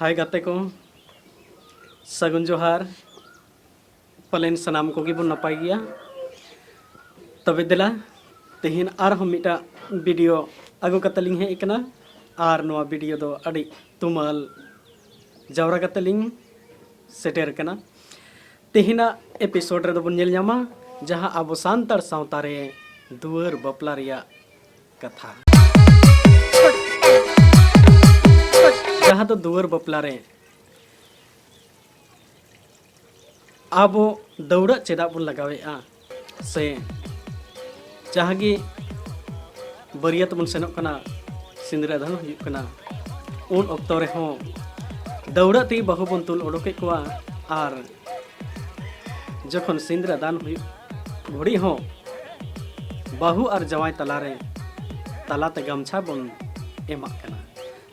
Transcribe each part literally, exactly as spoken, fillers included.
ᱦᱟᱭ ᱜᱟᱛᱮ ᱠᱚ, ᱥᱟᱹᱜᱩᱱ ᱡᱚᱦᱟᱨ᱾ ᱯᱟᱞᱮᱱ ᱥᱟᱱᱟᱢ ᱠᱚᱜᱮ ᱵᱚᱱ ᱱᱟᱯᱟᱭ ᱜᱮᱭᱟ᱾ ᱛᱚᱵᱮ ᱫᱮᱞᱟ, ᱛᱮᱦᱮᱧ ᱟᱨᱦᱚᱸ ᱢᱤᱫᱴᱟᱜ ᱵᱷᱤᱰᱤᱭᱳ ᱟᱹᱜᱩ ᱠᱟᱛᱮ ᱞᱤᱧ ᱦᱮᱡ ᱟᱠᱟᱱᱟ᱾ ᱟᱨ ᱱᱚᱣᱟ ᱵᱷᱤᱰᱤᱭᱳ ᱫᱚ ᱟᱹᱰᱤ ᱛᱩᱢᱟᱹᱞ ᱡᱟᱣᱨᱟ ᱠᱟᱛᱮ ᱞᱤᱧ ᱥᱮᱴᱮᱨ ᱟᱠᱟᱱᱟ᱾ ᱛᱮᱦᱮᱧᱟᱜ ᱮᱯᱤᱥᱳᱰ ᱨᱮᱫᱚ ᱵᱚᱱ ᱧᱮᱞ ᱧᱟᱢᱟ ᱡᱟᱦᱟᱸ ᱟᱵᱚ ᱥᱟᱱᱛᱟᱲ ᱥᱟᱶᱛᱟ ᱨᱮ ᱫᱩᱣᱟᱹᱨ ᱵᱟᱯᱞᱟ ᱨᱮᱭᱟᱜ ᱠᱟᱛᱷᱟ, ᱡᱟᱦᱟᱸ ᱫᱚ ᱫᱩᱣᱟᱹᱨ ᱵᱟᱯᱞᱟ ᱨᱮ ᱟᱵᱚ ᱫᱟᱹᱣᱲᱟᱹᱜ ᱪᱮᱫᱟᱜ ᱵᱚᱱ ᱞᱟᱜᱟᱣᱮᱫᱼᱟ, ᱥᱮ ᱡᱟᱦᱟᱸ ᱜᱮ ᱵᱟᱹᱨᱭᱟᱹᱛ ᱵᱚᱱ ᱥᱮᱱᱚᱜ ᱠᱟᱱᱟ, ᱥᱤᱸᱫᱽᱨᱟᱹ ᱫᱟᱱ ᱦᱩᱭᱩᱜ ᱠᱟᱱᱟ, ᱩᱱ ᱚᱠᱛᱚ ᱨᱮᱦᱚᱸ ᱫᱟᱹᱣᱲᱟᱹᱜ ᱛᱮᱜᱮ ᱵᱟᱹᱦᱩ ᱵᱚᱱ ᱛᱩᱞ ᱚᱰᱚᱠᱮᱫ ᱠᱚᱣᱟ᱾ ᱟᱨ ᱡᱚᱠᱷᱚᱱ ᱥᱤᱸᱫᱽᱨᱟᱹ ᱫᱟᱱ ᱦᱩᱭᱩᱜ ᱜᱷᱩᱲᱤ ᱦᱚᱸ ᱵᱟᱹᱦᱩ ᱟᱨ ᱡᱟᱶᱟᱭ ᱛᱟᱞᱟᱨᱮ ᱛᱟᱞᱟᱛᱮ ᱜᱟᱢᱪᱷᱟ ᱵᱚᱱ ᱮᱢᱟᱜ ᱠᱟᱱᱟ᱾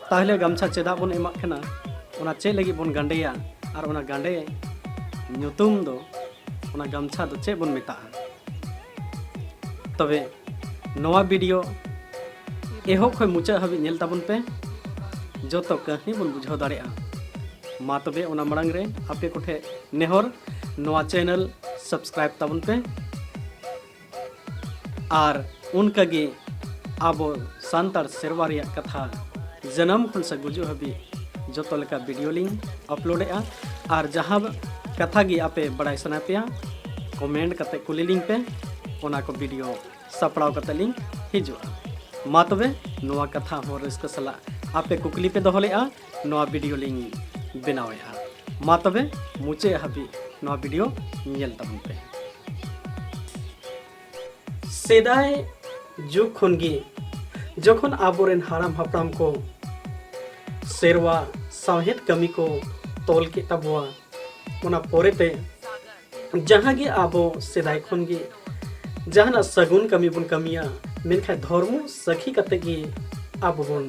ᱛᱟᱦᱞᱮ ᱜᱟᱢᱪᱷᱟ ᱪᱮᱫᱟᱜ ᱵᱚᱱ ᱮᱢᱟᱜ ᱠᱟᱱᱟ? ᱚᱱᱟ ᱪᱮᱫ ᱞᱟᱹᱜᱤᱫ ᱵᱚᱱ ᱜᱟᱸᱰᱮᱭᱟ? ᱟᱨ ᱚᱱᱟ ᱜᱟᱸᱰᱮ ᱧᱩᱛᱩᱢ ᱫᱚ, ᱚᱱᱟ ᱜᱟᱢᱪᱷᱟ ᱫᱚ ᱪᱮᱫ ᱵᱚᱱ ᱢᱮᱛᱟᱜᱼᱟ? ᱛᱚᱵᱮ ᱱᱚᱣᱟ ᱵᱷᱤᱰᱤᱭᱳ ᱮᱦᱚᱵ ᱠᱷᱚᱱ ᱢᱩᱪᱟᱹᱫ ᱦᱟᱹᱵᱤᱡ ᱧᱮᱞ ᱛᱟᱵᱚᱱ ᱯᱮ, ᱡᱚᱛᱚ ᱠᱟᱹᱦᱱᱤ ᱵᱚᱱ ᱵᱩᱡᱷᱟᱹᱣ ᱫᱟᱲᱮᱭᱟᱜᱼᱟ᱾ ᱢᱟ ᱛᱚᱵᱮ ᱚᱱᱟ ᱢᱟᱲᱟᱝ ᱨᱮ ᱟᱯᱮ ᱠᱚᱴᱷᱮᱱ ᱱᱮᱦᱚᱨ, ᱱᱚᱣᱟ ᱪᱮᱱᱮᱞ ᱥᱟᱵᱥᱠᱨᱟᱭᱤᱵ ᱛᱟᱵᱚᱱ ᱯᱮ᱾ ᱟᱨ ᱚᱱᱠᱟᱜᱮ ᱟᱵᱚ ᱥᱟᱱᱛᱟᱲ ᱥᱮᱨᱣᱟ ᱨᱮᱭᱟᱜ ᱠᱟᱛᱷᱟ, ᱡᱟᱱᱟᱢ ᱠᱷᱚᱱ ᱥᱮ ᱜᱩᱡᱩᱜ ᱦᱟᱹᱵᱤᱡ ᱡᱚᱛᱚ ᱞᱮᱠᱟ ᱵᱷᱤᱰᱤᱭᱳ ᱞᱤᱧ ᱟᱯᱞᱳᱰᱮᱜᱼᱟ᱾ ᱟᱨ ᱡᱟᱦᱟᱸ ᱠᱟᱛᱷᱟ ᱜᱮ ᱟᱯᱮ ᱵᱟᱲᱟᱭ ᱥᱟᱱᱟ ᱯᱮᱭᱟ, ᱠᱚᱢᱮᱱᱴ ᱠᱟᱛᱮ ᱠᱩᱞᱤ ᱞᱤᱧ ᱯᱮ, ᱚᱱᱟ ᱠᱚ ᱵᱷᱤᱰᱤᱭᱳ ᱥᱟᱯᱲᱟᱣ ᱠᱟᱛᱮ ᱞᱤᱧ ᱦᱤᱡᱩᱜᱼᱟ᱾ ᱢᱟ ᱛᱚᱵᱮ, ᱱᱚᱣᱟ ᱠᱟᱛᱷᱟ ᱦᱚᱸ ᱨᱟᱹᱥᱠᱟᱹ ᱥᱟᱞᱟᱜ ᱟᱯᱮ ᱠᱩᱠᱞᱤ ᱯᱮ ᱫᱚᱦᱚ ᱞᱮᱜᱼᱟ, ᱱᱚᱣᱟ ᱵᱷᱤᱰᱤᱭᱳ ᱞᱤᱧ ᱵᱮᱱᱟᱣᱮᱫᱼᱟ᱾ ᱢᱟ ᱛᱚᱵᱮ, ᱢᱩᱪᱟᱹᱫ ᱦᱟᱹᱵᱤᱡ ᱱᱚᱣᱟ ᱵᱷᱤᱰᱤᱭᱳ ᱧᱮᱞ ᱛᱟᱵᱚᱱ ᱯᱮ᱾ ᱥᱮᱫᱟᱭ ᱡᱩᱜᱽ ᱠᱷᱚᱱ ᱜᱮ ᱡᱚᱠᱷᱚᱱ ᱟᱵᱚᱨᱮᱱ ᱦᱟᱲᱟᱢ ᱦᱟᱯᱲᱟᱢ ᱠᱚ ᱥᱮᱨᱣᱟ ᱥᱟᱶᱦᱮᱫ ᱠᱟᱹᱢᱤ ᱠᱚ ᱛᱚᱞ ᱠᱮᱫ ᱛᱟᱵᱚᱣᱟ, ᱚᱱᱟ ᱯᱚᱨᱮᱛᱮ ᱡᱟᱦᱟᱸ ᱜᱮ ᱟᱵᱚ ᱥᱮᱫᱟᱭ ᱠᱷᱚᱱ ᱜᱮ ᱡᱟᱦᱟᱱᱟᱜ ᱥᱟᱹᱜᱩᱱ ᱠᱟᱹᱢᱤ ᱵᱚᱱ ᱠᱟᱹᱢᱤᱭᱟ, ᱢᱮᱱᱠᱷᱟᱱ ᱫᱷᱚᱨᱢᱚ ᱥᱟᱹᱠᱷᱤ ᱠᱟᱛᱮ ᱜᱮ ᱟᱵᱚ ᱵᱚᱱ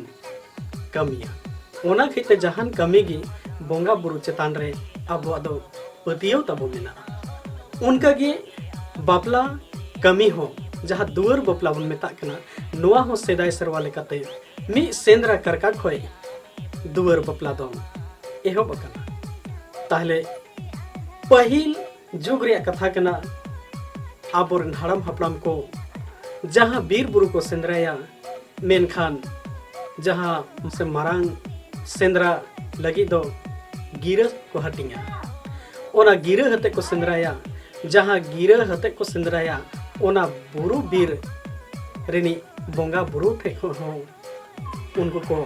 ᱠᱟᱹᱢᱤᱭᱟ᱾ ᱚᱱᱟ ᱠᱷᱟᱹᱛᱤᱨ ᱛᱮ ᱡᱟᱦᱟᱱ ᱠᱟᱹᱢᱤ ᱜᱮ ᱵᱚᱸᱜᱟ ᱵᱩᱨᱩ ᱪᱮᱛᱟᱱ ᱨᱮ ᱟᱵᱚᱣᱟᱜ ᱫᱚ ᱯᱟᱹᱛᱭᱟᱹᱣ ᱛᱟᱵᱚ ᱢᱮᱱᱟᱜᱼᱟ᱾ ᱚᱱᱠᱟᱜᱮ ᱵᱟᱯᱞᱟ ᱠᱟᱹᱢᱤ ᱦᱚᱸ, ᱡᱟᱦᱟᱸ ᱫᱩᱣᱟᱹᱨ ᱵᱟᱯᱞᱟ ᱵᱚᱱ ᱢᱮᱛᱟᱜ ᱠᱟᱱᱟ, ᱱᱚᱣᱟ ᱦᱚᱸ ᱥᱮᱫᱟᱭ ᱥᱮᱨᱣᱟ ᱞᱮᱠᱟᱛᱮ ᱢᱤᱫ ᱥᱮᱸᱫᱽᱨᱟ ᱠᱟᱨᱠᱟ ᱠᱷᱚᱱ ᱫᱩᱣᱟᱹᱨ ᱵᱟᱯᱞᱟ ᱫᱚ ᱮᱦᱚᱵ ᱟᱠᱟᱱᱟ᱾ ᱛᱟᱦᱞᱮ ᱯᱟᱹᱦᱤᱞ ᱡᱩᱜᱽ ᱨᱮᱭᱟᱜ ᱠᱟᱛᱷᱟ ᱠᱟᱱᱟ, ᱟᱵᱚᱨᱮᱱ ᱦᱟᱲᱟᱢ ᱦᱟᱯᱲᱟᱢ ᱠᱚ ᱡᱟᱦᱟᱸ ᱵᱤᱨ ᱵᱩᱨᱩ ᱠᱚ ᱥᱮᱸᱫᱽᱨᱟᱭᱟ, ᱢᱮᱱᱠᱷᱟᱱ ᱡᱟᱦᱟᱸ ᱥᱮ ᱢᱟᱨᱟᱝ ᱥᱮᱸᱫᱽᱨᱟ ᱞᱟᱹᱜᱤᱫ ᱫᱚ ᱜᱤᱨᱟᱹ ᱠᱚ ᱦᱟᱹᱴᱤᱧᱟ᱾ ᱚᱱᱟ ᱜᱤᱨᱟᱹ ᱦᱟᱛᱮ ᱠᱚ ᱥᱮᱸᱫᱽᱨᱟᱭᱟ᱾ ᱡᱟᱦᱟᱸ ᱜᱤᱨᱟᱹ ᱦᱟᱛᱮ ᱠᱚ ᱥᱮᱸᱫᱽᱨᱟᱭᱟ, ᱚᱱᱟ ᱵᱩᱨᱩ ᱵᱤᱨ ᱨᱤᱱᱤᱡ ᱵᱚᱸᱜᱟ ᱵᱩᱨᱩ ᱴᱷᱮᱡ ᱠᱷᱚᱱ ᱦᱚᱸ ᱩᱱᱠᱩ ᱠᱚ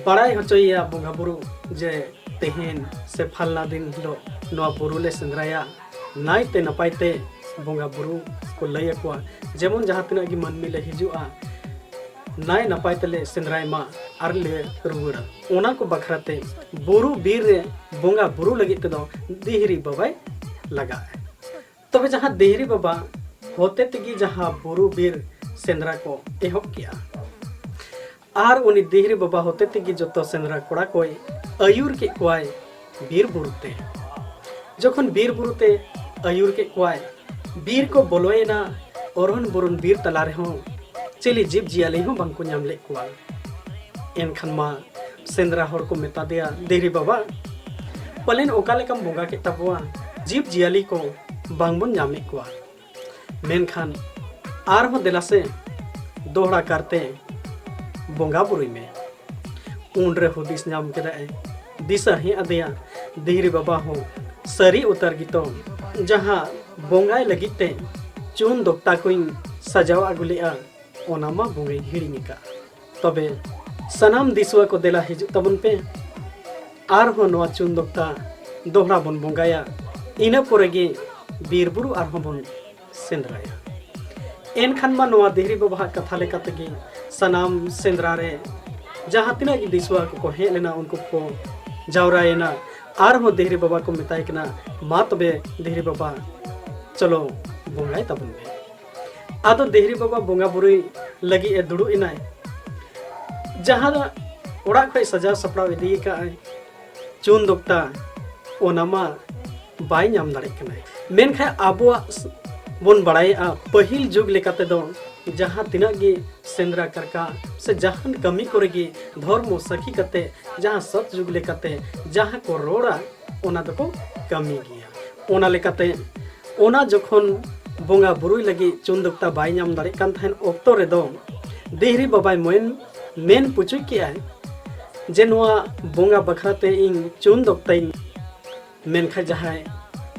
ᱵᱟᱲᱟᱭ ᱦᱚᱪᱚᱭᱮᱭᱟ ᱵᱚᱸᱜᱟ ᱵᱩᱨᱩ ᱡᱮ ᱛᱮᱦᱮᱧ ᱥᱮ ᱯᱷᱟᱞᱱᱟ ᱫᱤᱱ ᱦᱤᱞᱳᱜ ᱱᱚᱣᱟ ᱵᱩᱨᱩ ᱞᱮ ᱥᱮᱸᱫᱽᱨᱟᱭᱟ, ᱱᱟᱭᱛᱮ ᱱᱟᱯᱟᱭ ᱛᱮ ᱵᱚᱸᱜᱟ ᱵᱩᱨᱩ ᱠᱚ ᱞᱟᱹᱭ ᱟᱠᱚᱣᱟ, ᱡᱮᱢᱚᱱ ᱡᱟᱦᱟᱸ ᱛᱤᱱᱟᱹᱜ ᱜᱮ ᱢᱟᱹᱱᱢᱤ ᱞᱮ ᱦᱤᱡᱩᱜᱼᱟ, ᱱᱟᱭ ᱱᱟᱯᱟᱭ ᱛᱮᱞᱮ ᱥᱮᱸᱫᱽᱨᱟᱭ ᱢᱟ ᱟᱨ ᱞᱮ ᱨᱩᱣᱟᱹᱲᱟ᱾ ᱚᱱᱟ ᱠᱚ ᱵᱟᱠᱷᱨᱟ ᱛᱮ ᱵᱩᱨᱩ ᱵᱤᱨ ᱨᱮ ᱵᱚᱸᱜᱟ ᱵᱩᱨᱩ ᱞᱟᱹᱜᱤᱫ ᱛᱮᱫᱚ ᱫᱤᱦᱨᱤ ᱵᱟᱵᱟᱭ ᱞᱟᱜᱟᱜᱼᱟ᱾ ᱛᱚᱵᱮ ᱡᱟᱦᱟᱸ ᱫᱤᱦᱨᱤ ᱵᱟᱵᱟ ᱦᱚᱛᱮ ᱛᱮᱜᱮ ᱡᱟᱦᱟᱸ ᱵᱩᱨᱩ ᱵᱤᱨ ᱥᱮᱸᱫᱽᱨᱟ ᱠᱚ ᱮᱦᱚᱵ ᱠᱮᱜᱼᱟ, ᱟᱨ ᱩᱱᱤ ᱫᱤᱦᱨᱤ ᱵᱟᱵᱟ ᱦᱚᱛᱮ ᱛᱮᱜᱮ ᱡᱚᱛᱚ ᱥᱮᱸᱫᱽᱨᱟ ᱠᱚᱲᱟ ᱠᱚᱭ ᱟᱹᱭᱩᱨ ᱠᱮᱫ ᱠᱚᱣᱟᱭ ᱵᱤᱨ ᱵᱩᱨᱩ ᱛᱮ᱾ ᱡᱚᱠᱷᱚᱱ ᱵᱤᱨ ᱵᱩᱨᱩ ᱛᱮ ᱟᱹᱭᱩᱨ ᱠᱮᱫ ᱠᱚᱣᱟᱭ, ᱵᱤᱨ ᱠᱚ ᱵᱚᱞᱚᱭᱮᱱᱟ, ᱚᱨᱚᱱ ᱵᱩᱨᱩᱱ ᱵᱤᱨ ᱛᱟᱞᱟ ᱨᱮᱦᱚᱸ ᱪᱤᱞᱤ ᱡᱤᱵᱽ ᱡᱤᱭᱟᱹᱞᱤ ᱦᱚᱸ ᱵᱟᱝᱠᱚ ᱧᱟᱢ ᱞᱮᱫ ᱠᱚᱣᱟ᱾ ᱮᱱᱠᱷᱟᱱ ᱢᱟ ᱥᱮᱸᱫᱽᱨᱟ ᱦᱚᱲ ᱠᱚ ᱢᱮᱛᱟ ᱫᱮᱭᱟ, "ᱫᱤᱦᱨᱤ ᱵᱟᱵᱟ, ᱯᱟᱞᱮᱱ ᱚᱠᱟ ᱞᱮᱠᱟᱢ ᱵᱚᱸᱜᱟ ᱠᱮᱫ ᱛᱟᱵᱚᱣᱟ, ᱡᱤᱵᱽ ᱡᱤᱭᱟᱹᱞᱤ ᱠᱚ ᱵᱟᱝᱵᱚᱱ ᱧᱟᱢᱮᱫ ᱠᱚᱣᱟ, ᱢᱮᱱᱠᱷᱟᱱ ᱟᱨᱦᱚᱸ ᱫᱮᱞᱟ ᱥᱮ ᱫᱚᱦᱲᱟ ᱠᱟᱨᱛᱮ ᱵᱚᱸᱜᱟ ᱵᱩᱨᱩᱭ ᱢᱮ᱾" ᱩᱱᱨᱮ ᱦᱩᱫᱤᱥ ᱧᱟᱢ ᱠᱮᱫᱟᱭ, ᱫᱤᱥᱟᱹ ᱦᱮᱡ ᱟᱫᱮᱭᱟ, ᱫᱤᱦᱨᱤ ᱵᱟᱵᱟ ᱦᱚᱸ ᱥᱟᱹᱨᱤ ᱩᱛᱟᱹᱨ ᱜᱮᱛᱚ ᱡᱟᱦᱟᱸ ᱵᱚᱸᱜᱟᱭ ᱞᱟᱹᱜᱤᱫ ᱛᱮ ᱪᱩᱱ ᱫᱚᱠᱛᱟ ᱠᱚᱧ ᱥᱟᱡᱟᱣ ᱟᱹᱜᱩ ᱞᱮᱫᱼᱟ, ᱚᱱᱟ ᱢᱟ ᱵᱚᱸᱜᱟᱧ ᱦᱤᱲᱤᱧ ᱟᱠᱟᱫ᱾ ᱛᱚᱵᱮ ᱥᱟᱱᱟᱢ ᱫᱤᱥᱩᱣᱟᱹ ᱠᱚ ᱫᱮᱞᱟ ᱦᱤᱡᱩᱜ ᱛᱟᱵᱚᱱ ᱯᱮ, ᱟᱨᱦᱚᱸ ᱱᱚᱣᱟ ᱪᱩᱱ ᱫᱚᱠᱛᱟ ᱫᱚᱦᱲᱟ ᱵᱚᱱ ᱵᱚᱸᱜᱟᱭᱟ, ᱤᱱᱟᱹ ᱯᱚᱨᱮ ᱜᱮ ᱵᱤᱨ ᱵᱩᱨᱩ ᱟᱨᱦᱚᱸ ᱵᱚᱱ ᱥᱮᱸᱫᱽᱨᱟᱭᱟ᱾ ᱮᱱᱠᱷᱟᱱ ᱢᱟ ᱱᱚᱣᱟ ᱫᱤᱦᱨᱤ ᱵᱟᱵᱟᱣᱟᱜ ᱠᱟᱛᱷᱟ ᱞᱮᱠᱟ ᱛᱮᱜᱮ ᱥᱟᱱᱟᱢ ᱥᱮᱸᱫᱽᱨᱟ ᱨᱮ ᱡᱟᱦᱟᱸ ᱛᱤᱱᱟᱹᱜ ᱜᱮ ᱫᱤᱥᱩᱣᱟᱹ ᱠᱚᱠᱚ ᱦᱮᱡ ᱞᱮᱱᱟ, ᱩᱱᱠᱩ ᱠᱚ ᱡᱟᱣᱨᱟᱭᱮᱱᱟ᱾ ᱟᱨᱦᱚᱸ ᱫᱤᱦᱨᱤ ᱵᱟᱵᱟ ᱠᱚ ᱢᱮᱛᱟᱭ ᱠᱟᱱᱟ, "ᱢᱟ ᱛᱚᱵᱮ ᱫᱤᱦᱨᱤ ᱵᱟᱵᱟ, ᱪᱚᱞᱚ ᱵᱚᱸᱜᱟᱭ ᱛᱟᱵᱚᱱ ᱢᱮ᱾" ᱟᱫᱚ ᱫᱤᱦᱨᱤ ᱵᱟᱵᱟ ᱵᱚᱸᱜᱟ ᱵᱩᱨᱩᱭ ᱞᱟᱹᱜᱤᱫ ᱮ ᱫᱩᱲᱩᱵ ᱮᱱᱟᱭ, ᱡᱟᱦᱟᱸ ᱫᱚ ᱚᱲᱟᱜ ᱠᱷᱚᱱ ᱥᱟᱡᱟᱣ ᱥᱟᱯᱲᱟᱣ ᱤᱫᱤ ᱟᱠᱟᱫ ᱟᱭ ᱪᱩᱱ ᱫᱚᱠᱛᱟ, ᱚᱱᱟ ᱢᱟ ᱵᱟᱭ ᱧᱟᱢ ᱫᱟᱲᱮᱭᱟᱜ ᱠᱟᱱᱟᱭ᱾ ᱢᱮᱱᱠᱷᱟᱱ ᱟᱵᱚᱣᱟᱜ ᱵᱚᱱ ᱵᱟᱲᱟᱭᱮᱜᱼᱟ, ᱯᱟᱹᱦᱤᱞ ᱡᱩᱜᱽ ᱞᱮᱠᱟ ᱛᱮᱫᱚ ᱡᱟᱦᱟᱸ ᱛᱤᱱᱟᱹᱜ ᱜᱮ ᱥᱮᱸᱫᱽᱨᱟ ᱠᱟᱨᱠᱟ ᱥᱮ ᱡᱟᱦᱟᱱ ᱠᱟᱹᱢᱤ ᱠᱚᱨᱮ ᱜᱮ ᱫᱷᱚᱨᱢᱚ ᱥᱟᱹᱠᱷᱤ ᱠᱟᱛᱮ, ᱡᱟᱦᱟᱸ ᱥᱚᱛ ᱡᱩᱜᱽ ᱞᱮᱠᱟᱛᱮ ᱡᱟᱦᱟᱸ ᱠᱚ ᱨᱚᱲᱟ, ᱚᱱᱟ ᱫᱚᱠᱚ ᱠᱟᱹᱢᱤ ᱜᱮᱭᱟ᱾ ᱚᱱᱟ ᱞᱮᱠᱟᱛᱮ ᱚᱱᱟ ᱡᱚᱠᱷᱚᱱ ᱵᱚᱸᱜᱟ ᱵᱩᱨᱩᱭ ᱞᱟᱹᱜᱤᱫ ᱪᱩᱱ ᱫᱚᱠᱛᱟ ᱵᱟᱭ ᱧᱟᱢ ᱫᱟᱲᱮᱭᱟᱜ ᱠᱟᱱ ᱛᱟᱦᱮᱱ ᱚᱠᱛᱚ ᱨᱮᱫᱚ, ᱫᱤᱦᱨᱤ ᱵᱟᱵᱟᱭ ᱢᱮᱱ, ᱢᱮᱱ ᱯᱩᱪᱩᱡ ᱠᱮᱜᱼᱟᱭ ᱡᱮ, "ᱱᱚᱣᱟ ᱵᱚᱸᱜᱟ ᱵᱟᱠᱷᱨᱟ ᱛᱮ ᱤᱧ ᱪᱩᱱ ᱫᱚᱠᱛᱟᱧ, ᱢᱮᱱᱠᱷᱟᱱ ᱡᱟᱦᱟᱸᱭ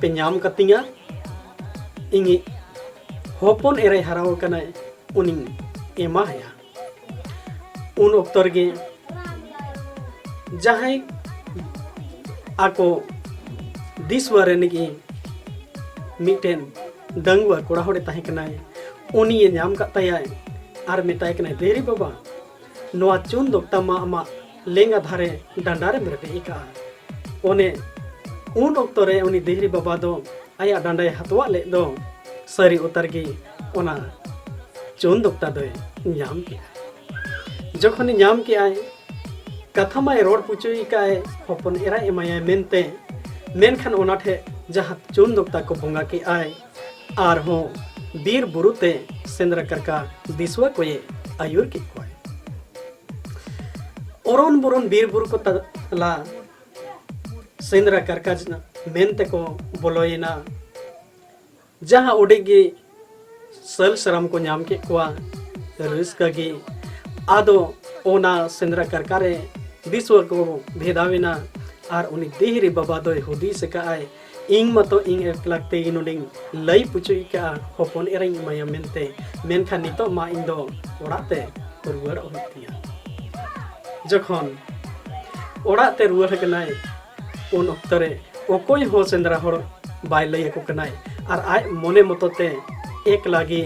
ᱯᱮ ᱧᱟᱢ ᱠᱟᱛᱤᱧᱟ, ᱤᱧᱤᱡ ᱦᱚᱯᱚᱱ ᱮᱨᱟᱭ ᱦᱟᱨᱟ ᱟᱠᱟᱱᱟᱭ, ᱩᱱᱤᱧ ᱮᱢᱟ ᱦᱟᱭᱟ᱾" ᱩᱱ ᱚᱠᱛᱚ ᱨᱮᱜᱮ ᱡᱟᱦᱟᱸᱭ ᱟᱠᱚ ᱫᱤᱥᱣᱟ ᱨᱤᱱᱤᱡ ᱢᱤᱫᱴᱮᱱ ᱰᱟᱺᱜᱩᱣᱟᱹ ᱠᱚᱲᱟ ᱦᱚᱲᱮ ᱛᱟᱦᱮᱸ ᱠᱟᱱᱟᱭ, ᱩᱱᱤᱭᱮ ᱧᱟᱢ ᱠᱟᱫ ᱛᱟᱭᱟᱭ ᱟᱨ ᱢᱮᱛᱟᱭ ᱠᱟᱱᱟᱭ, "ᱫᱤᱦᱨᱤ ᱵᱟᱵᱟ, ᱱᱚᱣᱟ ᱪᱩᱱ ᱫᱚᱠᱛᱟ ᱢᱟ ᱟᱢᱟᱜ ᱞᱮᱸᱜᱟ ᱫᱷᱟᱨᱮ ᱰᱟᱸᱰᱟ ᱨᱮᱢ ᱨᱮᱵᱮᱫ ᱟᱠᱟᱫᱼᱟ᱾" ᱚᱱᱮ ᱩᱱ ᱚᱠᱛᱚ ᱨᱮ ᱩᱱᱤ ᱫᱤᱦᱨᱤ ᱵᱟᱵᱟ ᱫᱚ ᱟᱭᱟᱜ ᱰᱟᱸᱰᱟᱭ ᱦᱟᱛᱣᱟᱜ ᱞᱮᱫ ᱫᱚ, ᱥᱟᱹᱨᱤ ᱩᱛᱟᱹᱨ ᱜᱮ ᱚᱱᱟ ᱪᱩᱱ ᱫᱚᱠᱛᱟ ᱫᱚᱭ ᱧᱟᱢ ᱠᱮᱫᱼᱟ᱾ ᱡᱚᱠᱷᱚᱱᱮ ᱧᱟᱢ ᱠᱮᱫᱼᱟᱭ, ᱠᱟᱛᱷᱟ ᱢᱟᱭ ᱨᱚᱲ ᱯᱩᱪᱩᱭ ᱠᱟᱜᱼᱟᱭ, ᱦᱚᱯᱚᱱ ᱮᱨᱟᱭ ᱮᱢᱟᱭᱟᱭ ᱢᱮᱱᱛᱮ, ᱢᱮᱱᱠᱷᱟᱱ ᱚᱱᱟ ᱴᱷᱮᱡ ᱡᱟᱦᱟᱸ ᱪᱩᱱ ᱫᱚᱠᱛᱟ ᱠᱚ ᱵᱚᱸᱜᱟ ᱠᱮᱫᱼᱟᱭ, ᱟᱨᱦᱚᱸ ᱵᱤᱨ ᱵᱩᱨᱩ ᱛᱮ ᱥᱮᱸᱫᱽᱨᱟ ᱠᱟᱨᱠᱟ ᱫᱤᱥᱣᱟ ᱠᱚᱭᱮ ᱟᱹᱭᱩᱨ ᱠᱮᱫ ᱠᱚᱣᱟᱭ᱾ ᱚᱨᱚᱱ ᱵᱚᱨᱚᱱ ᱵᱤᱨ ᱵᱩᱨᱩ ᱠᱚ ᱛᱟᱞᱟ ᱥᱮᱸᱫᱽᱨᱟ ᱠᱟᱨᱠᱟ ᱢᱮᱱᱛᱮ ᱠᱚ ᱵᱚᱞᱚᱭᱮᱱᱟ᱾ ᱡᱟᱦᱟᱸ ᱩᱰᱤᱡ ᱜᱮ ᱥᱟᱹᱞ ᱥᱟᱨᱟᱢ ᱠᱚ ᱧᱟᱢ ᱠᱮᱫ ᱠᱚᱣᱟ, ᱨᱟᱹᱥᱠᱟᱹ ᱜᱮ᱾ ᱟᱫᱚ ᱚᱱᱟ ᱥᱮᱸᱫᱽᱨᱟ ᱠᱟᱨᱠᱟ ᱨᱮ ᱫᱤᱥᱣᱟᱹ ᱠᱚ ᱵᱷᱮᱫᱟᱣ ᱮᱱᱟ, ᱟᱨ ᱩᱱᱤ ᱫᱤᱦᱨᱤ ᱵᱟᱵᱟ ᱫᱚᱭ ᱦᱩᱫᱤᱥ ᱟᱠᱟᱫᱼᱟᱭ, "ᱤᱧ ᱢᱟᱛᱚ ᱤᱧ ᱮᱠᱞᱟ ᱛᱮᱜᱮ ᱱᱚᱰᱮᱧ ᱞᱟᱹᱭ ᱯᱩᱪᱩᱡ ᱟᱠᱟᱫᱼᱟ, ᱦᱚᱯᱚᱱ ᱮᱨᱟᱧ ᱮᱢᱟᱭᱟ ᱢᱮᱱᱛᱮ, ᱢᱮᱱᱠᱷᱟᱱ ᱱᱤᱛᱚᱜ ᱢᱟ ᱤᱧ ᱫᱚ ᱚᱲᱟᱜ ᱛᱮ ᱨᱩᱣᱟᱹᱲᱚᱜ ᱦᱩᱭᱩᱜ ᱛᱤᱧᱟ᱾" ᱡᱚᱠᱷᱚᱱ ᱚᱲᱟᱜ ᱛᱮ ᱨᱩᱣᱟᱹᱲ ᱟᱠᱟᱱᱟᱭ, ᱩᱱ ᱚᱠᱛᱚ ᱨᱮ ᱚᱠᱚᱭ ᱦᱚᱸ ᱥᱮᱸᱫᱽᱨᱟ ᱦᱚᱲ ᱵᱟᱭ ᱞᱟᱹᱭ ᱟᱠᱚ ᱠᱟᱱᱟᱭ, ᱟᱨ ᱟᱡ ᱢᱚᱱᱮ ᱢᱚᱛᱚ ᱛᱮ ᱮᱠᱞᱟ ᱜᱮ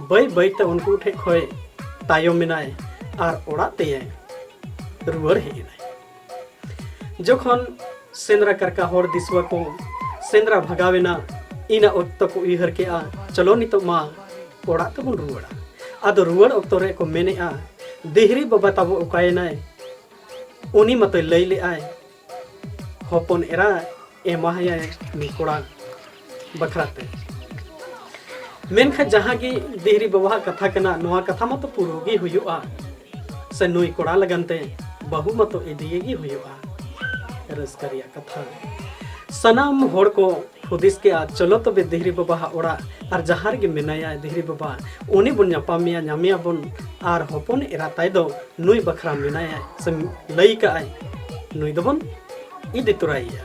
ᱵᱟᱹᱭ ᱵᱟᱹᱭ ᱛᱮ ᱩᱱᱠᱩ ᱴᱷᱮᱡ ᱠᱷᱚᱡ ᱛᱟᱭᱚᱢ ᱮᱱᱟᱭ ᱟᱨ ᱚᱲᱟᱜ ᱛᱮ ᱨᱩᱣᱟᱹᱲ ᱦᱮᱡ ᱮᱱᱟᱭ᱾ ᱡᱚᱠᱷᱚᱱ ᱥᱮᱸᱫᱽᱨᱟ ᱠᱟᱨᱠᱟ ᱦᱚᱲ ᱫᱤᱥᱣᱟ ᱠᱚ ᱥᱮᱸᱫᱽᱨᱟ ᱵᱷᱟᱜᱟᱣ ᱮᱱᱟ, ᱤᱱᱟᱹ ᱚᱠᱛᱚ ᱠᱚ ᱩᱭᱦᱟᱹᱨ ᱠᱮᱜᱼᱟ, "ᱪᱚᱞᱚ ᱱᱤᱛᱚᱜ ᱢᱟ ᱚᱲᱟᱜ ᱛᱮᱵᱚᱱ ᱨᱩᱣᱟᱹᱲᱟ᱾" ᱟᱫᱚ ᱨᱩᱣᱟᱹᱲ ᱚᱠᱛᱚ ᱨᱮ ᱠᱚ ᱢᱮᱱᱮᱜᱼᱟ, "ᱫᱤᱦᱨᱤ ᱵᱟᱵᱟ ᱛᱟᱵᱚ ᱚᱠᱟᱭᱮᱱᱟᱭ? ᱩᱱᱤ ᱢᱟᱛᱚᱭ ᱞᱟᱹᱭ ᱞᱮᱜᱼᱟᱭ, ᱦᱚᱯᱚᱱ ᱮᱨᱟ ᱮᱢᱟᱦᱟᱭᱟᱭ ᱱᱩᱭ ᱠᱚᱲᱟ ᱵᱟᱠᱷᱨᱟ ᱛᱮ᱾" ᱢᱮᱱᱠᱷᱟᱱ ᱡᱟᱦᱟᱸ ᱜᱮ ᱫᱤᱦᱨᱤ ᱵᱟᱵᱟᱣᱟᱜ ᱠᱟᱛᱷᱟ ᱠᱟᱱᱟ, ᱱᱚᱣᱟ ᱠᱟᱛᱷᱟ ᱢᱟᱛᱚ ᱯᱩᱨᱟᱹᱣ ᱜᱮ ᱦᱩᱭᱩᱜᱼᱟ, ᱥᱮ ᱱᱩᱭ ᱠᱚᱲᱟ ᱞᱟᱹᱜᱤᱫ ᱛᱮ ᱵᱟᱹᱦᱩ ᱢᱟᱛᱚ ᱤᱫᱤᱭᱮ ᱜᱮ ᱦᱩᱭᱩᱜᱼᱟ᱾ ᱨᱟᱹᱥᱠᱟᱹ ᱨᱮᱭᱟᱜ ᱠᱟᱛᱷᱟ᱾ ᱥᱟᱱᱟᱢ ᱦᱚᱲ ᱠᱚ ᱦᱩᱫᱤᱥ ᱠᱮᱜᱼᱟ, ᱪᱚᱞᱚ ᱛᱚᱵᱮ ᱫᱤᱦᱨᱤ ᱵᱟᱵᱟᱣᱟᱜ ᱚᱲᱟᱜ, ᱟᱨ ᱡᱟᱦᱟᱸ ᱨᱮᱜᱮ ᱢᱮᱱᱟᱭᱟ ᱫᱤᱦᱨᱤ ᱵᱟᱵᱟ, ᱩᱱᱤ ᱵᱚᱱ ᱧᱟᱯᱟᱢᱮᱭᱟ, ᱧᱟᱢᱮᱭᱟ ᱵᱚᱱ, ᱟᱨ ᱦᱚᱯᱚᱱ ᱮᱨᱟ ᱛᱟᱭ ᱫᱚ ᱱᱩᱭ ᱵᱟᱠᱷᱨᱟ ᱢᱮᱱᱟᱭᱟ, ᱥᱮ ᱞᱟᱹᱭ ᱠᱟᱜᱼᱟᱭ, ᱱᱩᱭ ᱫᱚᱵᱚᱱ ᱤᱫᱤ ᱛᱚᱨᱟᱭᱮᱭᱟ᱾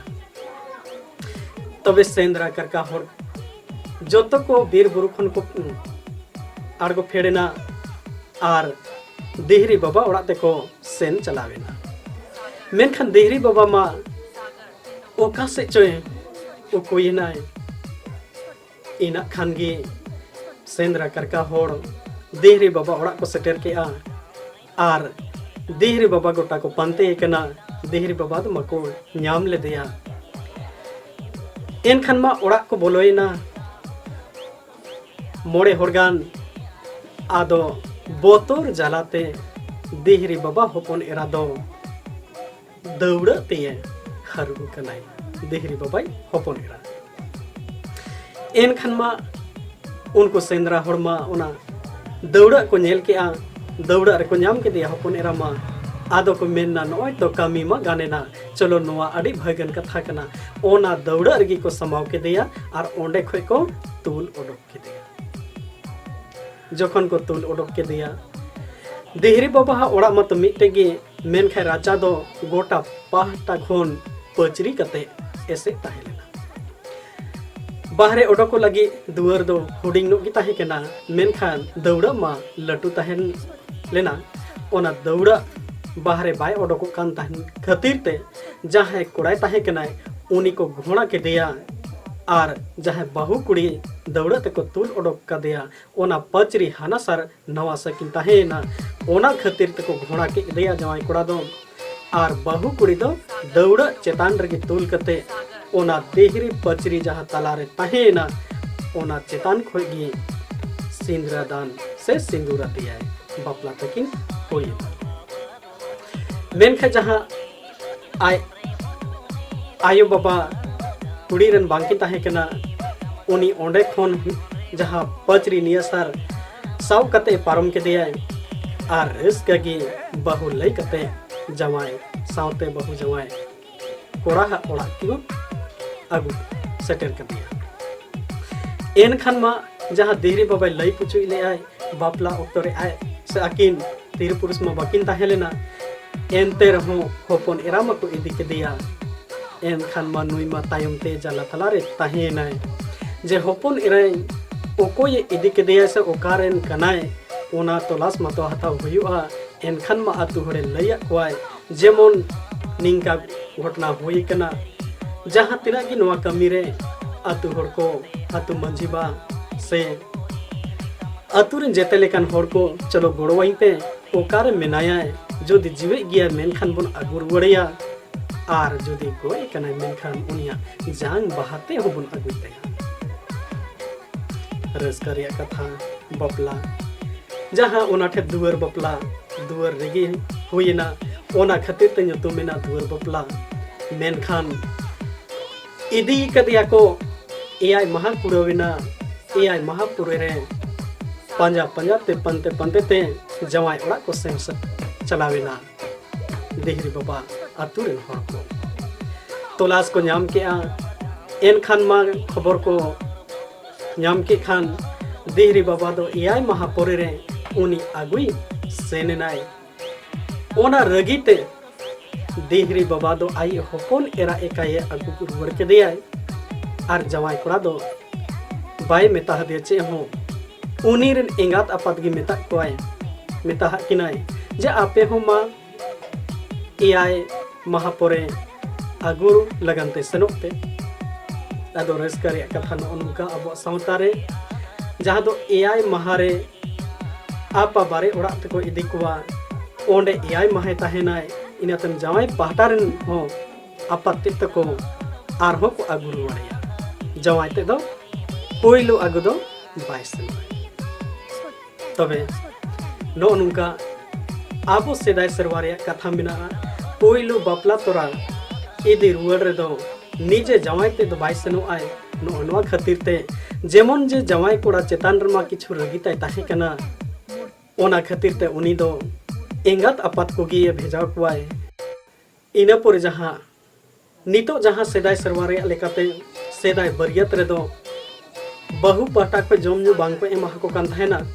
ᱛᱚᱵᱮ ᱥᱮᱸᱫᱽᱨᱟ ᱠᱟᱨᱠᱟ ᱦᱚᱲ ᱡᱚᱛᱚ ᱠᱚ ᱵᱤᱨ ᱵᱩᱨᱩ ᱠᱷᱚᱱ ᱠᱚ ᱟᱬᱜᱚ ᱯᱷᱮᱰ ᱮᱱᱟ ᱟᱨ ᱫᱤᱦᱨᱤ ᱵᱟᱵᱟ ᱚᱲᱟᱜ ᱛᱮᱠᱚ ᱥᱮᱱ ᱪᱟᱞᱟᱣ ᱮᱱᱟ᱾ ᱢᱮᱱᱠᱷᱟᱱ ᱫᱤᱦᱨᱤ ᱵᱟᱵᱟ ᱢᱟ ᱚᱠᱟ ᱥᱮᱫ ᱪᱚᱭ ᱩᱠᱩᱭᱮᱱᱟᱭ᱾ ᱤᱱᱟᱹᱜ ᱠᱷᱟᱱ ᱜᱮ ᱥᱮᱸᱫᱽᱨᱟ ᱠᱟᱨᱠᱟ ᱦᱚᱲ ᱫᱤᱦᱨᱤ ᱵᱟᱵᱟ ᱚᱲᱟᱜ ᱠᱚ ᱥᱮᱴᱮᱨ ᱠᱮᱜᱼᱟ᱾ ᱟᱨ ᱫᱤᱦᱨᱤ ᱵᱟᱵᱟ ᱜᱚᱴᱟ ᱠᱚ ᱯᱟᱱᱛᱮᱭᱮ ᱠᱟᱱᱟ, ᱫᱤᱦᱨᱤ ᱵᱟᱵᱟ ᱫᱚ ᱢᱟᱠᱚ ᱧᱟᱢ ᱞᱮᱫᱮᱭᱟ᱾ ᱮᱱᱠᱷᱟᱱ ᱢᱟ ᱚᱲᱟᱜ ᱠᱚ ᱵᱚᱞᱚᱭᱮᱱᱟ᱾ ᱢᱚᱬᱮ ᱦᱚᱲ ᱜᱟᱱ᱾ ᱟᱫᱚ ᱵᱚᱛᱚᱨ ᱡᱟᱞᱟᱛᱮ ᱫᱤᱦᱨᱤ ᱵᱟᱵᱟ ᱦᱚᱯᱚᱱ ᱮᱨᱟ ᱫᱚ ᱫᱟᱹᱣᱲᱟᱹ ᱛᱮᱭᱮ ᱦᱟᱹᱨᱩᱵ ᱠᱟᱱᱟᱭ, ᱫᱤᱦᱨᱤ ᱵᱟᱵᱟᱭ ᱦᱚᱯᱚᱱ ᱮᱨᱟ᱾ ᱮᱱᱠᱷᱟᱱ ᱢᱟ ᱩᱱᱠᱩ ᱥᱮᱸᱫᱽᱨᱟ ᱦᱚᱲ ᱢᱟ ᱚᱱᱟ ᱫᱟᱹᱣᱲᱟᱹ ᱠᱚ ᱧᱮᱞ ᱠᱮᱜᱼᱟ, ᱫᱟᱹᱣᱲᱟᱹ ᱨᱮᱠᱚ ᱧᱟᱢ ᱠᱮᱫᱮᱭᱟ ᱦᱚᱯᱚᱱ ᱮᱨᱟ ᱢᱟ᱾ ᱟᱫᱚ ᱠᱚ ᱢᱮᱱᱟ, "ᱱᱚᱜᱼᱚᱭ ᱛᱚ ᱠᱟᱹᱢᱤ ᱢᱟ ᱜᱟᱱ ᱮᱱᱟ, ᱪᱚᱞᱚ ᱱᱚᱣᱟ ᱟᱹᱰᱤ ᱵᱷᱟᱹᱜᱟᱹᱱ ᱠᱟᱛᱷᱟ ᱠᱟᱱᱟ᱾" ᱚᱱᱟ ᱫᱟᱹᱣᱲᱟᱹ ᱨᱮᱜᱮ ᱠᱚ ᱥᱟᱢᱟᱣ ᱠᱮᱫᱮᱭᱟ ᱟᱨ ᱚᱸᱰᱮ ᱠᱷᱚᱡ ᱠᱚ ᱛᱩᱞ ᱚᱰᱚᱠ ᱠᱮᱫᱮᱭᱟ᱾ ᱡᱚᱠᱷᱚᱱ ᱠᱚ ᱛᱩᱞ ᱚᱰᱚᱠ ᱠᱮᱫᱮᱭᱟ, ᱫᱤᱦᱨᱤ ᱵᱟᱵᱟᱣᱟᱜ ᱚᱲᱟᱜ ᱢᱟᱛᱚ ᱢᱤᱫᱴᱮᱡ ᱜᱮ, ᱢᱮᱱᱠᱷᱟᱱ ᱨᱟᱪᱟ ᱫᱚ ᱜᱚᱴᱟ ᱯᱟᱦᱴᱟ ᱠᱷᱚᱱ ᱯᱟᱹᱪᱨᱤ ᱠᱟᱛᱮ ᱮᱥᱮᱫ ᱛᱟᱦᱮᱸ ᱞᱮᱱᱟ᱾ ᱵᱟᱦᱨᱮ ᱚᱰᱚᱠᱚᱜ ᱞᱟᱹᱜᱤᱫ ᱫᱩᱣᱟᱹᱨ ᱫᱚ ᱦᱩᱰᱤᱧ ᱧᱚᱜ ᱜᱮ ᱛᱟᱦᱮᱸ ᱠᱟᱱᱟ, ᱢᱮᱱᱠᱷᱟᱱ ᱫᱟᱹᱣᱲᱟᱹ ᱢᱟ ᱞᱟᱹᱴᱩ ᱛᱟᱦᱮᱸ ᱞᱮᱱᱟ᱾ ᱚᱱᱟ ᱫᱟᱹᱣᱲᱟᱹ ᱵᱟᱦᱨᱮ ᱵᱟᱭ ᱚᱰᱚᱠᱚᱜ ᱠᱟᱱ ᱛᱟᱦᱮᱸ ᱠᱷᱟᱹᱛᱤᱨ ᱛᱮ ᱡᱟᱦᱟᱸᱭ ᱠᱚᱲᱟᱭ ᱛᱟᱦᱮᱸ ᱠᱟᱱᱟᱭ, ᱩᱱᱤ ᱠᱚ ᱜᱷᱚᱲᱟ ᱠᱮᱫᱮᱭᱟ ᱟᱨ ᱡᱟᱦᱟᱸᱭ ᱵᱟᱹᱦᱩ ᱠᱩᱲᱤ ᱫᱟᱹᱣᱲᱟᱹ ᱛᱮᱠᱚ ᱛᱩᱞ ᱚᱰᱚᱠ ᱠᱟᱫᱮᱭᱟ, ᱚᱱᱟ ᱯᱟᱹᱪᱨᱤ ᱦᱟᱱᱟ ᱥᱟᱨ ᱱᱟᱣᱟ ᱥᱟᱹᱠᱤᱱ ᱛᱟᱦᱮᱸᱭᱮᱱᱟ᱾ ᱚᱱᱟ ᱠᱷᱟᱹᱛᱤᱨ ᱛᱮᱠᱚ ᱜᱷᱚᱲᱟ ᱠᱮᱫ ᱫᱮᱭᱟ ᱡᱟᱶᱟᱭ ᱠᱚᱲᱟ ᱫᱚ᱾ ᱟᱨ ᱵᱟᱹᱦᱩ ᱠᱩᱲᱤ ᱫᱚ ᱫᱟᱹᱣᱲᱟᱹ ᱪᱮᱛᱟᱱ ᱨᱮᱜᱮ ᱛᱩᱞ ᱠᱟᱛᱮ ᱚᱱᱟ ᱫᱤᱦᱨᱤ ᱯᱟᱹᱪᱨᱤ ᱡᱟᱦᱟᱸ ᱛᱟᱞᱟᱨᱮ ᱛᱟᱦᱮᱸᱭᱮᱱᱟ, ᱚᱱᱟ ᱪᱮᱛᱟᱱ ᱠᱷᱚᱡ ᱜᱮ ᱥᱤᱸᱫᱽᱨᱟᱹ ᱫᱟᱱ ᱥᱮ ᱥᱤᱸᱫᱩᱨ ᱟᱫᱮᱭᱟᱭ᱾ ᱵᱟᱯᱞᱟ ᱛᱟᱹᱠᱤᱱ ᱦᱩᱭᱮᱱᱟ᱾ ᱢᱮᱱᱠᱷᱟᱱ ᱡᱟᱦᱟᱸ ᱟᱡ ᱟᱭᱳ ᱵᱟᱵᱟ ᱠᱩᱲᱤ ᱨᱮᱱ ᱵᱟᱝᱠᱤᱱ ᱛᱟᱦᱮᱸ ᱠᱟᱱᱟ, ᱩᱱᱤ ᱚᱸᱰᱮ ᱠᱷᱚᱱ ᱡᱟᱦᱟᱸ ᱯᱟᱹᱪᱨᱤ ᱱᱤᱭᱟᱹ ᱥᱟᱨ ᱥᱟᱶ ᱠᱟᱛᱮ ᱯᱟᱨᱚᱢ ᱠᱮᱫᱮᱭᱟᱭ᱾ ᱟᱨ ᱨᱟᱹᱥᱠᱟᱹ ᱜᱮ ᱵᱟᱹᱦᱩ ᱞᱟᱹᱭ ᱠᱟᱛᱮ ᱡᱟᱶᱟᱭ ᱥᱟᱶᱛᱮ ᱵᱟᱹᱦᱩ ᱡᱟᱶᱟᱭ ᱠᱚᱲᱟ ᱦᱟᱜ ᱚᱲᱟᱜ ᱠᱚ ᱟᱹᱜᱩ ᱥᱮᱴᱮᱨ ᱠᱮᱫᱮᱭᱟ᱾ ᱮᱱᱠᱷᱟᱱ ᱢᱟ ᱡᱟᱦᱟᱸ ᱫᱤᱦᱨᱤ ᱵᱟᱵᱟᱭ ᱞᱟᱹᱭ ᱯᱩᱪᱩᱭ ᱞᱮᱫᱟᱭ, ᱵᱟᱯᱞᱟ ᱚᱠᱛᱚ ᱨᱮ ᱟᱡ ᱥᱮ ᱟᱹᱠᱤᱱ ᱛᱤᱨᱤ ᱯᱩᱨᱩᱥ ᱢᱟ ᱵᱟᱹᱠᱤᱱ ᱛᱟᱦᱮᱸ ᱞᱮᱱᱟ, ᱮᱱᱛᱮ ᱨᱮᱦᱚᱸ ᱦᱚᱯᱚᱱ ᱮᱨᱟ ᱢᱟᱠᱚ ᱤᱫᱤ ᱠᱮᱫᱮᱭᱟ᱾ ᱮᱱᱠᱷᱟᱱ ᱢᱟ ᱱᱩᱭ ᱢᱟ ᱛᱟᱭᱚᱢ ᱛᱮ ᱡᱟᱞᱟ ᱛᱟᱞᱟᱨᱮ ᱛᱟᱦᱮᱸᱭᱮᱱᱟᱭ᱾ ᱡᱮ ᱦᱚᱯᱚᱱ ᱮᱨᱟᱭ ᱚᱠᱚᱭᱮ ᱤᱫᱤ ᱠᱮᱫᱮᱭᱟ ᱥᱮ ᱚᱠᱟᱨᱮᱱ ᱠᱟᱱᱟᱭ, ᱚᱱᱟ ᱛᱚᱞᱟᱥ ᱢᱟᱛᱚ ᱦᱟᱛᱟᱣ ᱦᱩᱭᱩᱜᱼᱟ᱾ ᱮᱱᱠᱷᱟᱱ ᱢᱟ ᱟᱛᱳ ᱦᱚᱲᱮ ᱞᱟᱹᱭᱟᱫ ᱠᱚᱣᱟᱭ, ᱡᱮᱢᱚᱱ ᱱᱤᱝᱠᱟ ᱜᱷᱚᱴᱚᱱᱟ ᱦᱩᱭ ᱟᱠᱟᱱᱟ᱾ ᱡᱟᱦᱟᱸ ᱛᱤᱱᱟᱹᱜ ᱜᱮ ᱱᱚᱣᱟ ᱠᱟᱹᱢᱤ ᱨᱮ ᱟᱛᱳ ᱦᱚᱲ ᱠᱚ, ᱟᱛᱳ ᱢᱟᱺᱡᱷᱤ ᱵᱟ ᱥᱮ ᱟᱛᱳ ᱨᱮᱱ ᱡᱮᱛᱮ ᱞᱮᱠᱟᱱ ᱦᱚᱲ ᱠᱚ, ᱪᱚᱞᱚ ᱜᱚᱲᱚᱣᱟᱹᱧ ᱯᱮ, ᱚᱠᱟᱨᱮ ᱢᱮᱱᱟᱭᱟᱭ? ᱡᱩᱫᱤ ᱡᱤᱣᱮᱫ ᱜᱮᱭᱟᱭ ᱢᱮᱱᱠᱷᱟᱱ ᱵᱚᱱ ᱟᱹᱜᱩ ᱨᱩᱣᱟᱹᱲᱮᱭᱟ, ᱟᱨ ᱡᱩᱫᱤ ᱜᱚᱡ ᱟᱠᱟᱱᱟᱭ ᱢᱮᱱᱠᱷᱟᱱ ᱩᱱᱤᱭᱟᱜ ᱡᱟᱝ ᱵᱟᱦᱟ ᱛᱮ ᱦᱚᱸᱵᱚᱱ ᱟᱹᱜᱩᱭ ᱛᱟᱭᱟ᱾ ᱨᱟᱹᱥᱠᱟᱹ ᱨᱮᱭᱟᱜ ᱠᱟᱛᱷᱟ, ᱵᱟᱯᱞᱟ, ᱡᱟᱦᱟᱸ ᱚᱱᱟ ᱴᱷᱮᱱ ᱫᱩᱣᱟᱹᱨ ᱵᱟᱯᱞᱟ, ᱫᱩᱣᱟᱹᱨ ᱨᱮᱜᱮ ᱦᱩᱭᱮᱱᱟ, ᱚᱱᱟ ᱠᱷᱟᱹᱛᱤᱨ ᱛᱮ ᱧᱩᱛᱩᱢ ᱮᱱᱟ ᱫᱩᱣᱟᱹᱨ ᱵᱟᱯᱞᱟ᱾ ᱢᱮᱱᱠᱷᱟᱱ ᱤᱫᱤ ᱠᱟᱫᱮᱭᱟ ᱠᱚ, ᱮᱭᱟᱭ ᱢᱟᱦᱟ ᱠᱩᱲᱟᱹᱣ ᱮᱱᱟ᱾ ᱮᱭᱟᱭ ᱢᱟᱦᱟ ᱯᱚᱨᱮ ᱨᱮ ᱯᱟᱸᱡᱟ ᱯᱟᱸᱡᱟ ᱛᱮ, ᱯᱟᱱᱛᱮ ᱯᱟᱱᱛᱮ ᱛᱮ ᱡᱟᱶᱟᱭ ᱚᱲᱟᱜ ᱠᱚ ᱥᱮᱱ ᱥᱮ-, ᱪᱟᱞᱟᱣ ᱮᱱᱟ ᱫᱤᱦᱨᱤ ᱵᱟᱵᱟ ᱟᱛᱳ ᱨᱮᱱ ᱦᱚᱲ ᱠᱚ᱾ ᱛᱚᱞᱟᱥ ᱠᱚ ᱧᱟᱢ ᱠᱮᱜᱼᱟ᱾ ᱮᱱᱠᱷᱟᱱ ᱢᱟ ᱠᱷᱚᱵᱚᱨ ᱠᱚ ᱧᱟᱢ ᱠᱮᱫ ᱠᱷᱟᱱ, ᱫᱤᱦᱨᱤ ᱵᱟᱵᱟ ᱫᱚ ᱮᱭᱟᱭ ᱢᱟᱦᱟ ᱯᱚᱨᱮ ᱨᱮ ᱩᱱᱤ ᱟᱹᱜᱩᱭ ᱥᱮᱱ ᱮᱱᱟᱭ᱾ ᱚᱱᱟ ᱨᱟᱹᱜᱤ ᱛᱮ ᱫᱤᱦᱨᱤ ᱵᱟᱵᱟ ᱫᱚ ᱟᱡ ᱦᱚᱯᱚᱱ ᱮᱨᱟ ᱮᱠᱟᱭᱮ ᱟᱹᱜᱩ ᱨᱩᱣᱟᱹᱲ ᱠᱮᱫᱮᱭᱟᱭ᱾ ᱟᱨ ᱡᱟᱶᱟᱭ ᱠᱚᱲᱟ ᱫᱚ ᱵᱟᱭ ᱢᱮᱛᱟ ᱦᱟᱫᱮᱭᱟ ᱪᱮᱫ ᱦᱚᱸ᱾ ᱩᱱᱤ ᱨᱮᱱ ᱮᱸᱜᱟᱛ ᱟᱯᱟᱛ ᱜᱮ ᱢᱮᱛᱟᱫ ᱠᱚᱣᱟᱭ, ᱢᱮᱛᱟ ᱦᱟᱫ ᱠᱤᱱᱟᱭ ᱡᱮ ᱟᱯᱮ ᱦᱚᱸ ᱢᱟ ᱮᱭᱟᱭ ᱢᱟᱦᱟ ᱯᱚᱨᱮ ᱟᱹᱜᱩ ᱞᱟᱹᱜᱤᱫ ᱛᱮ ᱥᱮᱱᱚᱜ ᱯᱮ᱾ ᱟᱫᱚ ᱨᱟᱹᱥᱠᱟᱹ ᱨᱮᱭᱟᱜ ᱠᱟᱛᱷᱟ ᱱᱚᱜᱼᱚ ᱱᱚᱝᱠᱟ ᱟᱵᱚᱣᱟᱜ ᱥᱟᱶᱛᱟ ᱨᱮ, ᱡᱟᱦᱟᱸ ᱫᱚ ᱮᱭᱟᱭ ᱢᱟᱦᱟ ᱨᱮ ᱟᱯᱟ ᱵᱟᱨᱮ ᱚᱲᱟᱜ ᱛᱮᱠᱚ ᱤᱫᱤ ᱠᱚᱣᱟ, ᱚᱸᱰᱮ ᱮᱭᱟᱭ ᱢᱟᱦᱟᱭ ᱛᱟᱦᱮᱱᱟᱭ᱾ ᱤᱱᱟᱹ ᱛᱟᱭᱚᱢ ᱡᱟᱶᱟᱭ ᱯᱟᱦᱴᱟ ᱨᱮᱱ ᱦᱚᱸ ᱟᱯᱟᱛ ᱛᱮᱫ ᱛᱟᱠᱚ ᱟᱨᱦᱚᱸ ᱠᱚ ᱟᱹᱜᱩ ᱨᱩᱣᱟᱹᱲᱮᱭᱟ᱾ ᱡᱟᱶᱟᱭ ᱛᱮᱫ ᱫᱚ ᱯᱳᱭᱞᱳ ᱟᱹᱜᱩ ᱫᱚ ᱵᱟᱭ ᱥᱮᱱᱚᱜᱼᱟ᱾ ᱛᱚᱵᱮ ᱱᱚᱜᱼᱚ ᱱᱚᱝᱠᱟ ᱟᱵᱚ ᱥᱮᱫᱟᱭ ᱥᱮᱨᱣᱟ ᱨᱮᱭᱟᱜ ᱠᱟᱛᱷᱟ ᱢᱮᱱᱟᱜᱼᱟ, ᱯᱳᱭᱞᱳ ᱵᱟᱯᱞᱟ ᱛᱚᱨᱟ ᱤᱫᱤ ᱨᱩᱣᱟᱹᱲ ᱨᱮᱫᱚ ᱱᱤᱡᱮ ᱡᱟᱶᱟᱭ ᱛᱮᱫ ᱫᱚ ᱵᱟᱭ ᱥᱮᱱᱚᱜᱼᱟᱭ᱾ ᱱᱚᱜᱼᱚ ᱱᱚᱣᱟ ᱠᱷᱟᱹᱛᱤᱨ ᱛᱮ ᱡᱮᱢᱚᱱ ᱡᱮ ᱡᱟᱶᱟᱭ ᱠᱚᱲᱟ ᱪᱮᱛᱟᱱ ᱨᱮᱢᱟ ᱠᱤᱪᱷᱩ ᱨᱟᱹᱜᱤ ᱛᱟᱭ ᱛᱟᱦᱮᱸ ᱠᱟᱱᱟ, ᱚᱱᱟ ᱠᱷᱟᱹᱛᱤᱨ ᱛᱮ ᱩᱱᱤ ᱫᱚ ᱮᱸᱜᱟᱛ ᱟᱯᱟᱛ ᱠᱚᱜᱮ ᱵᱷᱮᱡᱟ ᱠᱚᱣᱟᱭ᱾ ᱤᱱᱟᱹ ᱯᱚᱨᱮ ᱡᱟᱦᱟᱸ ᱱᱤᱛᱚᱜ ᱡᱟᱦᱟᱸ ᱥᱮᱫᱟᱭ ᱥᱮᱨᱣᱟ ᱨᱮᱭᱟᱜ ᱞᱮᱠᱟᱛᱮ ᱥᱮᱫᱟᱭ ᱵᱟᱹᱨᱭᱟᱹᱛ ᱨᱮᱫᱚ ᱵᱟᱹᱦᱩ ᱯᱟᱦᱴᱟ ᱠᱷᱚᱱ ᱡᱚᱢ ᱧᱩ ᱵᱟᱝ ᱠᱚ ᱮᱢᱟ ᱠᱚ ᱠᱟᱱ ᱛᱟᱦᱮᱱᱟ᱾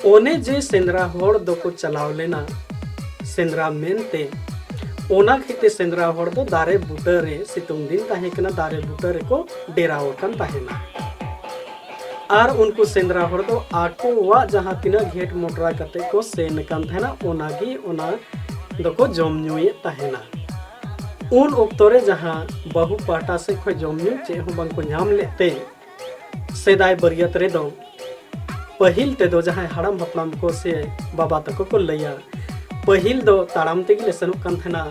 ᱚᱱᱮ ᱡᱮ ᱥᱮᱸᱫᱽᱨᱟ ᱦᱚᱲ ᱫᱚᱠᱚ ᱪᱟᱞᱟᱣ ᱞᱮᱱᱟ ᱥᱮᱸᱫᱽᱨᱟ ᱢᱮᱱᱛᱮ, ᱚᱱᱟ ᱠᱷᱟᱹᱛᱤᱨ ᱥᱮᱸᱫᱽᱨᱟ ᱦᱚᱲ ᱫᱚ ᱫᱟᱨᱮ ᱵᱩᱴᱟᱹ ᱨᱮ, ᱥᱤᱛᱩᱝ ᱫᱤᱱ ᱛᱟᱦᱮᱸ ᱠᱟᱱᱟ, ᱫᱟᱨᱮ ᱵᱩᱴᱟᱹ ᱨᱮᱠᱚ ᱰᱮᱨᱟᱣ ᱟᱠᱟᱱ ᱛᱟᱦᱮᱱᱟ᱾ ᱟᱨ ᱩᱱᱠᱩ ᱥᱮᱸᱫᱽᱨᱟ ᱦᱚᱲ ᱫᱚ ᱟᱠᱚᱣᱟᱜ ᱡᱟᱦᱟᱸ ᱛᱤᱱᱟᱹᱜ ᱜᱷᱮᱴ ᱢᱚᱴᱨᱟ ᱠᱟᱛᱮ ᱠᱚ ᱥᱮᱱ ᱟᱠᱟᱱ ᱛᱟᱦᱮᱱᱟ, ᱚᱱᱟᱜᱮ ᱚᱱᱟ ᱫᱚᱠᱚ ᱡᱚᱢ ᱧᱩᱭᱮᱫ ᱛᱟᱦᱮᱱᱟ᱾ ᱩᱱ ᱚᱠᱛᱚ ᱨᱮ ᱡᱟᱦᱟᱸ ᱵᱟᱹᱦᱩ ᱯᱟᱦᱴᱟ ᱥᱮᱫ ᱠᱷᱚᱱ ᱡᱚᱢ ᱧᱩ ᱪᱮᱫ ᱦᱚᱸ ᱵᱟᱝ ᱠᱚ ᱧᱟᱢ ᱞᱮᱫ ᱛᱮ, ᱥᱮᱫᱟᱭ ᱵᱟᱹᱨᱭᱟᱹᱛ ᱨᱮᱫᱚ ᱯᱟᱹᱦᱤᱞ ᱛᱮᱫᱚ ᱡᱟᱦᱟᱸᱭ ᱦᱟᱲᱟᱢ ᱦᱟᱯᱲᱟᱢ ᱠᱚ ᱥᱮ ᱵᱟᱵᱟ ᱛᱟᱠᱚ ᱠᱚ ᱞᱟᱹᱭᱟ, ᱯᱟᱹᱦᱤᱞ ᱫᱚ ᱛᱟᱲᱟᱢ ᱛᱮᱜᱮ ᱞᱮ ᱥᱮᱱᱚᱜ ᱠᱟᱱ ᱛᱟᱦᱮᱱᱟ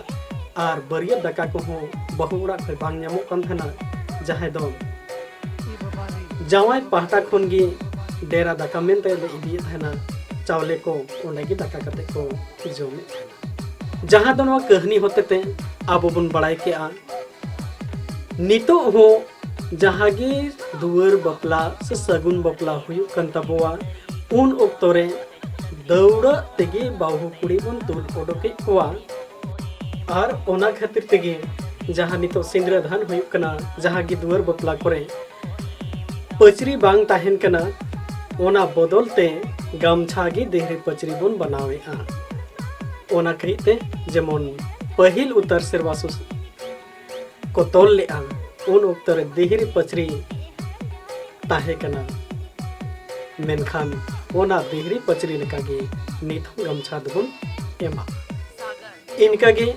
ᱟᱨ ᱵᱟᱹᱨᱭᱟᱹᱛ ᱫᱟᱠᱟ ᱠᱚᱦᱚᱸ ᱵᱟᱹᱦᱩ ᱚᱲᱟᱜ ᱠᱷᱚᱱ ᱵᱟᱝ ᱧᱟᱢᱚᱜ ᱠᱟᱱ ᱛᱟᱦᱮᱱᱟ, ᱡᱟᱦᱟᱸᱭ ᱫᱚ ᱡᱟᱶᱟᱭ ᱯᱟᱦᱴᱟ ᱠᱷᱚᱱ ᱜᱮ ᱰᱮᱨᱟ ᱫᱟᱠᱟ ᱢᱮᱱᱛᱮ ᱞᱮ ᱤᱫᱤᱭᱮᱫ ᱛᱟᱦᱮᱱᱟ᱾ ᱪᱟᱣᱞᱮ ᱠᱚ ᱚᱸᱰᱮ ᱜᱮ ᱫᱟᱠᱟ ᱠᱟᱛᱮ ᱠᱚ ᱡᱚᱢᱮᱫ ᱛᱟᱦᱮᱱᱟ᱾ ᱡᱟᱦᱟᱸ ᱫᱚ ᱱᱚᱣᱟ ᱠᱟᱹᱦᱱᱤ ᱦᱚᱛᱮ ᱛᱮ ᱟᱵᱚ ᱵᱚᱱ ᱵᱟᱲᱟᱭ ᱠᱮᱜᱼᱟ, ᱱᱤᱛᱚᱜ ᱦᱚᱸ ᱡᱟᱦᱟᱸ ᱜᱮ ᱫᱩᱣᱟᱹᱨ ᱵᱟᱯᱞᱟ ᱥᱮ ᱥᱟᱹᱜᱩᱱ ᱵᱟᱯᱞᱟ ᱦᱩᱭᱩᱜ ᱠᱟᱱ ᱛᱟᱵᱚᱣᱟ, ᱩᱱ ᱚᱠᱛᱚ ᱨᱮ ᱫᱟᱹᱣᱲᱟᱹ ᱛᱮᱜᱮ ᱵᱟᱹᱦᱩ ᱠᱩᱲᱤ ᱵᱚᱱ ᱛᱩᱞ ᱚᱰᱚᱠᱮᱫ ᱠᱚᱣᱟ᱾ ᱟᱨ ᱚᱱᱟ ᱠᱷᱟᱹᱛᱤᱨ ᱛᱮᱜᱮ ᱡᱟᱦᱟᱸ ᱱᱤᱛᱚᱜ ᱥᱤᱸᱫᱽᱨᱟᱹ ᱫᱟᱱ ᱦᱩᱭᱩᱜ ᱠᱟᱱᱟ, ᱡᱟᱦᱟᱸ ᱜᱮ ᱫᱩᱣᱟᱹᱨ ᱵᱟᱯᱞᱟ ᱠᱚᱨᱮ, ᱯᱟᱹᱪᱨᱤ ᱵᱟᱝ ᱛᱟᱦᱮᱱ ᱠᱟᱱᱟ, ᱚᱱᱟ ᱵᱚᱫᱚᱞ ᱛᱮ ᱜᱟᱢᱪᱷᱟ ᱜᱮ ᱫᱤᱦᱨᱤ ᱯᱟᱹᱪᱨᱤ ᱵᱚᱱ ᱵᱮᱱᱟᱣᱮᱫᱼᱟ᱾ ᱚᱱᱟ ᱠᱷᱟᱹᱛᱤᱨ ᱛᱮ ᱡᱮᱢᱚᱱ ᱯᱟᱹᱦᱤᱞ ᱩᱛᱟᱹᱨ ᱥᱮᱨᱣᱟ ᱥᱩᱥ-, ᱠᱚ ᱛᱚᱞ ᱞᱮᱫᱼᱟ, ᱩᱱ ᱚᱠᱛᱚ ᱨᱮ ᱫᱤᱦᱨᱤ ᱯᱟᱹᱪᱨᱤ ᱛᱟᱦᱮᱸ ᱠᱟᱱᱟ, ᱢᱮᱱᱠᱷᱟᱱ ᱚᱱᱟ ᱫᱤᱦᱨᱤ ᱯᱟᱹᱪᱨᱤ ᱞᱮᱠᱟᱜᱮ ᱱᱤᱛ ᱦᱚᱸ ᱜᱟᱢᱪᱷᱟ ᱫᱚᱵᱚᱱ ᱮᱢᱟ᱾ ᱤᱱᱠᱟᱹᱜᱮ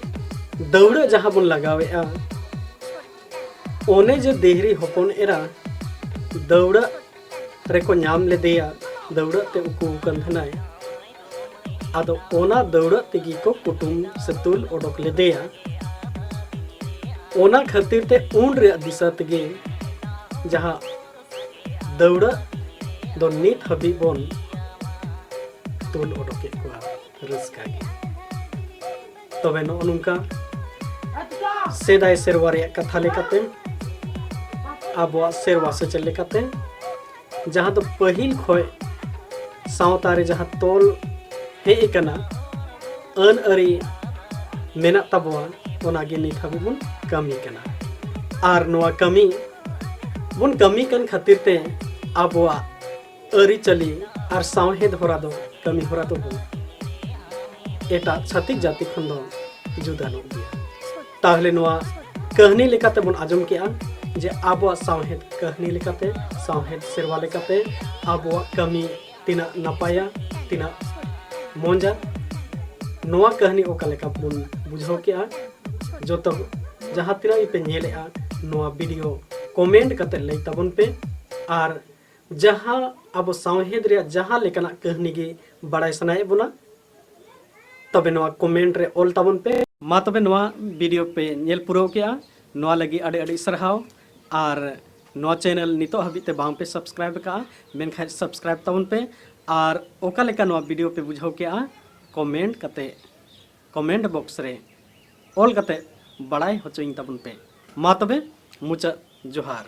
ᱫᱟᱹᱣᱲᱟᱹ ᱡᱟᱦᱟᱸ ᱵᱚᱱ ᱞᱟᱜᱟᱣᱮᱫᱼᱟ, ᱚᱱᱮ ᱡᱮ ᱫᱤᱦᱨᱤ ᱦᱚᱯᱚᱱ ᱮᱨᱟ ᱫᱟᱹᱣᱲᱟᱹ ᱨᱮᱠᱚ ᱧᱟᱢ ᱞᱮᱫᱮᱭᱟ, ᱫᱟᱹᱣᱲᱟᱹ ᱛᱮ ᱩᱠᱩ ᱟᱠᱟᱱ ᱛᱟᱦᱮᱱᱟᱭ᱾ ᱟᱫᱚ ᱚᱱᱟ ᱫᱟᱹᱣᱲᱟᱹ ᱛᱮᱜᱮ ᱠᱚ ᱠᱩᱴᱩᱢ ᱥᱮ ᱛᱩᱞ ᱚᱰᱚᱠ ᱞᱮᱫᱮᱭᱟ᱾ ᱚᱱᱟ ᱠᱷᱟᱹᱛᱤᱨ ᱛᱮ ᱩᱱ ᱨᱮᱭᱟᱜ ᱫᱤᱥᱟᱹ ᱛᱮᱜᱮ ᱡᱟᱦᱟᱸ ᱫᱟᱹᱣᱲᱟᱹ ᱫᱚ ᱱᱤᱛ ᱦᱟᱹᱵᱤᱡ ᱵᱚᱱ ᱛᱩᱞ ᱚᱰᱚᱠᱮᱫ ᱠᱚᱣᱟ ᱨᱟᱹᱥᱠᱟᱹ ᱜᱮ᱾ ᱛᱚᱵᱮ ᱱᱚᱜᱼᱚ ᱱᱚᱝᱠᱟ ᱥᱮᱫᱟᱭ ᱥᱮᱨᱣᱟ ᱨᱮᱭᱟᱜ ᱠᱟᱛᱷᱟ ᱞᱮᱠᱟᱛᱮ ᱟᱵᱚᱣᱟᱜ ᱥᱮᱨᱣᱟ ᱥᱮᱪᱮᱫ ᱞᱮᱠᱟᱛᱮ, ᱡᱟᱦᱟᱸ ᱫᱚ ᱯᱟᱹᱦᱤᱞ ᱠᱷᱚᱱ ᱥᱟᱶᱛᱟ ᱨᱮ ᱡᱟᱦᱟᱸ ᱛᱚᱞ ᱦᱮᱡ ᱟᱠᱟᱱᱟ, ᱟᱹᱱ ᱟᱹᱨᱤ ᱢᱮᱱᱟᱜ ᱛᱟᱵᱚᱣᱟ, ᱚᱱᱟᱜᱮ ᱱᱤᱛ ᱦᱟᱹᱵᱤᱡ ᱵᱚᱱ ᱠᱟᱹᱢᱤ ᱠᱟᱱᱟ᱾ ᱟᱨ ᱱᱚᱣᱟ ᱠᱟᱹᱢᱤ ᱵᱚᱱ ᱠᱟᱹᱢᱤ ᱠᱟᱱ ᱠᱷᱟᱹᱛᱤᱨ ᱛᱮ ᱟᱵᱚᱣᱟᱜ ᱟᱹᱨᱤᱪᱟᱹᱞᱤ ᱟᱨ ᱥᱟᱶᱦᱮᱫ ᱦᱚᱨᱟ ᱫᱚ, ᱠᱟᱹᱢᱤ ᱦᱚᱨᱟ ᱫᱚᱵᱚᱱ ᱮᱴᱟᱜ ᱪᱷᱟᱹᱛᱤᱠ ᱡᱟᱹᱛᱤ ᱠᱷᱚᱱ ᱫᱚ ᱡᱩᱫᱟᱹ ᱧᱚᱜ ᱜᱮᱭᱟ᱾ ᱛᱟᱦᱞᱮ ᱱᱚᱣᱟ ᱠᱟᱹᱦᱱᱤ ᱞᱮᱠᱟᱛᱮ ᱵᱚᱱ ᱟᱸᱡᱚᱢ ᱠᱮᱜᱼᱟ ᱡᱮ ᱟᱵᱚᱣᱟᱜ ᱥᱟᱶᱦᱮᱫ ᱠᱟᱹᱦᱱᱤ ᱞᱮᱠᱟᱛᱮ, ᱥᱟᱶᱦᱮᱫ ᱥᱮᱨᱣᱟ ᱞᱮᱠᱟᱛᱮ ᱟᱵᱚᱣᱟᱜ ᱠᱟᱹᱢᱤ ᱛᱤᱱᱟᱹᱜ ᱱᱟᱯᱟᱭᱟ, ᱛᱤᱱᱟᱹᱜ ᱢᱚᱡᱟ᱾ ᱱᱚᱣᱟ ᱠᱟᱹᱦᱱᱤ ᱚᱠᱟ ᱞᱮᱠᱟ ᱵᱚᱱ ᱵᱩᱡᱷᱟᱹᱣ ᱠᱮᱜᱼᱟ, ᱡᱚᱛᱚ ᱡᱟᱦᱟᱸ ᱛᱤᱱᱟᱹᱜ ᱜᱮᱯᱮ ᱧᱮᱞᱮᱜᱼᱟ, ᱱᱚᱣᱟ video comment ᱠᱟᱛᱮ ᱞᱟᱹᱭ ᱛᱟᱵᱚᱱ ᱯᱮ᱾ ᱟᱨ ᱡᱟᱦᱟᱸ ᱟᱵᱚ ᱥᱟᱶᱦᱮᱫ ᱨᱮᱭᱟᱜ ᱡᱟᱦᱟᱸ ᱞᱮᱠᱟᱱᱟᱜ ᱠᱟᱹᱦᱱᱤ ᱜᱮ ᱵᱟᱲᱟᱭ ᱥᱟᱱᱟᱭᱮᱫ ᱵᱚᱱᱟ, ᱛᱚᱵᱮ ᱱᱚᱣᱟ comment ᱨᱮ ᱚᱞ ᱛᱟᱵᱚᱱ ᱯᱮ᱾ ᱢᱟ ᱛᱚᱵᱮ ᱱᱚᱣᱟ video ᱯᱮ ᱧᱮᱞ ᱯᱩᱨᱟᱹᱣ ᱠᱮᱜᱼᱟ, ᱱᱚᱣᱟ ᱞᱟᱹᱜᱤᱫ ᱟᱹᱰᱤ ᱟᱹᱰᱤ ᱥᱟᱨᱦᱟᱣ᱾ ᱟᱨ ᱱᱚᱣᱟ channel ᱱᱤᱛᱚᱜ ᱦᱟᱹᱵᱤᱡ ᱛᱮ ᱵᱟᱝ ᱯᱮ subscribe ᱟᱠᱟᱫᱼᱟ, ᱢᱮᱱᱠᱷᱟᱱ subscribe ᱛᱟᱵᱚᱱ ᱯᱮ᱾ ᱟᱨ ᱚᱠᱟ ᱞᱮᱠᱟ ᱱᱚᱣᱟ video ᱯᱮ ᱵᱩᱡᱷᱟᱹᱣ ᱠᱮᱜᱼᱟ, comment ᱠᱟᱛᱮ comment box ᱨᱮ ᱚᱞ ᱠᱟᱛᱮ ᱵᱟᱲᱟᱭ ᱦᱚᱪᱚᱧ ᱛᱟᱵᱚᱱ ᱯᱮ᱾ ᱢᱟ ᱛᱚᱵᱮ, ᱢᱩᱪᱟᱹᱫ ᱡᱚᱦᱟᱨ᱾